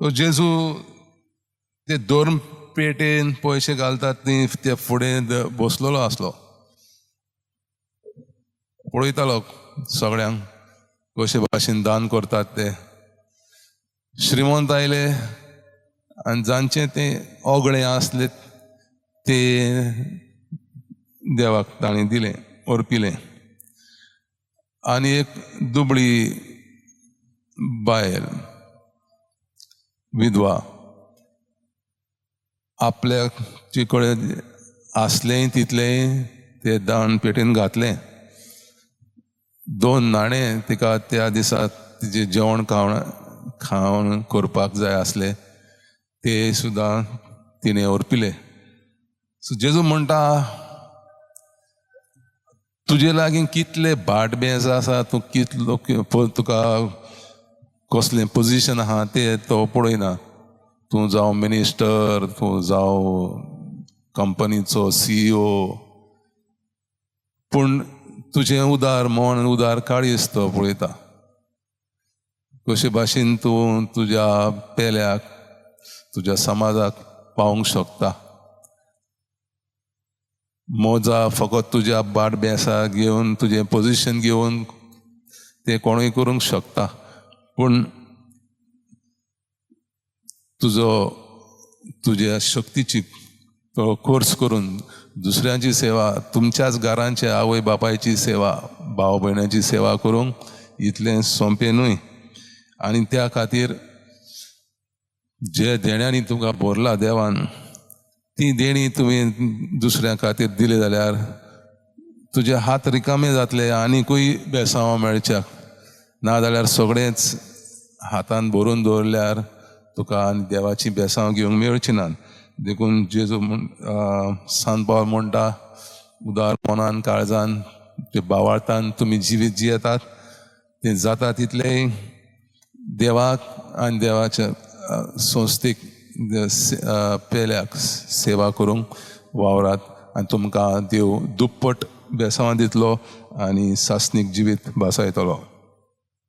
So जेजू ते धर्म पेटेन पयशे घालतात ती ते फुडें बसलेलो आसलो, पळयतालो सगळ्यांक कशे भाशेन दान करतात ते. श्रीमंत आयले आनी जांचें तें ओगळें आसलें ते देवाक ताणें दिलें, अर्पिलें. आनी एक दुबळी बायल विधवा आपल्याचे कडेन आसलें तितलें ते दान पेटेन घातलें. 2 नाणे तिका त्या दिसा तिजें जेवण खावण करपाक जाय आसलें ते सुद्दां तिणें अर्पिलें. सो जेजू म्हणटा, तुजे लागीं कितले भाट बेंस आसा, तूं कितलो तुका कसलें पोजिशन आहा ते तो पळयना. तूं जावं मिनिस्टर, तूं जावं कंपनीचो CEO, पूण तुजें उदार मन, उदार काळीज तो पळयता. कशे भाशेन तूं तुज्या पेल्याक, तुज्या समाजाक पावूंक शकता. मोजा फकत तुज्या बाट बेसाक घेवन, तुजें पोजिशन घेवन तें कोणूय करूंक शकता, पूण तुजो तुज्या शक्तीची तो कोर्स करून दुसऱ्यांची सेवा, तुमच्याच घरांचे आवय बापायची सेवा, भाव भयणाची सेवा करूंक इतलें सोंपें न्हय. आनी त्या खातीर जे देण्यांनी तुमकां भरला देवान, ती देणी तुवें दुसऱ्यां खातीर दिली जाल्यार तुजे हात रिकामे जातले, आनीकूय बेसांवां मेळच्याक. ना जाल्यार सगळेंच हातान भरून दवरल्यार तुका आनी देवाची बेसांव घेवंक मेळची ना. देखून जेजू सांत पावल म्हणटा, उदार मनान काळजान ते बावाळतान तुमी जिवीत जियेतात तें जाता तितलें देवाक आनी देवाच्या संस्थेक पेल्याक सेवा करूंक वावरात, आनी तुमकां देव दुप्पट बेसांवां दितलो आनी सासणीक जिवीत भासायतलो.